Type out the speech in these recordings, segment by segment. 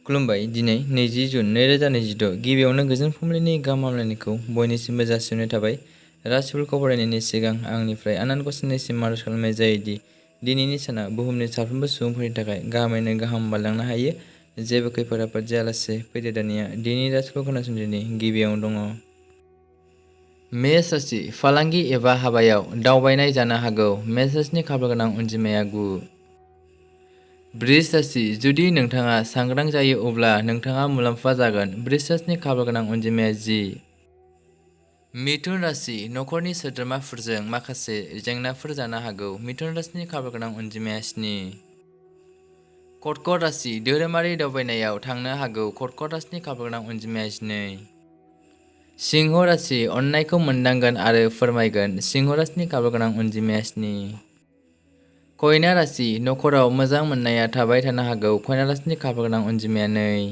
खुलुमबाय। दिनै 20 जुन 2026 गिबियावनो गोजोन फुंबिलिनि गाहाम हामलायनायखौ बयनिसिमबो जासिहरनाय थाबाय। राशिफोरखौ फरायनायनि सिगां आंनिफ्राय आनान गसाइनिसिम आरज खालामनाय जायोदि दिनैनि साना बुहुमनि साफ्रोमबो सुबुंफोरनि थाखाय गाहामैनो गाहाम बारलांनो हायो। जेबो खैफोद आफोद जायालासे फैदो दानिया दिनैनि राशिखौ खोनासंदिनि। गिबियावनो दङ मेष राशि, फालांगि एबा हाबायाव दावबायनाय जानो हागौ। मेष राशिनि खाफाल गोनां अनजिमाया 9। वृष राशि, जुदि नोंथाङा सांग्रां जायो अब्ला नोंथाङा मुलाम्फा जागोन। वृष राशिनि खाफाल गोनां अनजिमाया 10। मिथुन राशि, नखरनि सोद्रोमाफोरजों माखासे जेंनाफोर जानो हागौ। मिथुन राशिनि खाफाल गोनां अनजिमाया 7। कर्कट राशि, धोरोमारि दावबायनायाव थांनो हागौ। कर्कट राशिनि खाफाल गोनां अनजिमाया 12। सिंह राशि, अननायखौ मोनदांगोन आरो फोरमायगोन। सिंह राशिनि खाफाल गोनां अनजिमाया 7। कन्या राशि, नखराव मोजां मोननाया थाबाय थानो हागौ। कन्या राशिनि खाफाल गोनां अनजिमाया 2।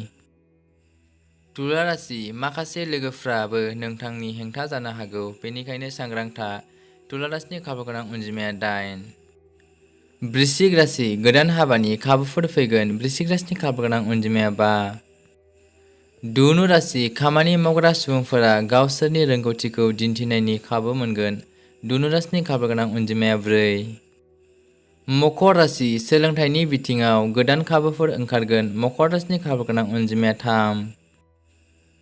तुला राशि, माखासे लोगोफ्राबो नोंथांनि हेंथा जानो हागौ, बेनिखायनो सांग्रां था। तुला राशिनि खाफाल गोनां अनजिमाया 8। वृश्चिक राशि, गोदान हाबानि खाबुफोर फैगोन। वृश्चिक राशिनि खाफाल गोनां अनजिमाया 5। धनु राशि, खामानि मावग्रा सुबुंफोरा गावसोरनि रोंगौथिखौ दिन्थिनायनि खाबु मोनगोन। धनु राशिनि खाफाल गोनां अनजिमाया 4। मकर राशि, सोलोंथाइनि बिथिङाव गोदान खाबुफोर ओंखारगोन। मकर राशिनि खाफाल गोनां अनजिमाया 3।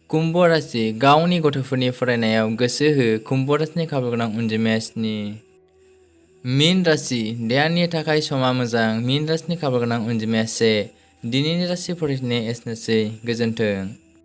कुम्भ राशि, गावनि गथ'फोरनि फरायनायाव गोसो हो। कुम्भ राशिनि खाफाल गोनां अनजिमाया 7। मीन राशि, देहानि थाखाय समा मोजां। मीन राशिनि खाफाल गोनां अनजिमाया 1। दिनैनि राशि फरायनाया एसेनोसै। गोजोन्थों।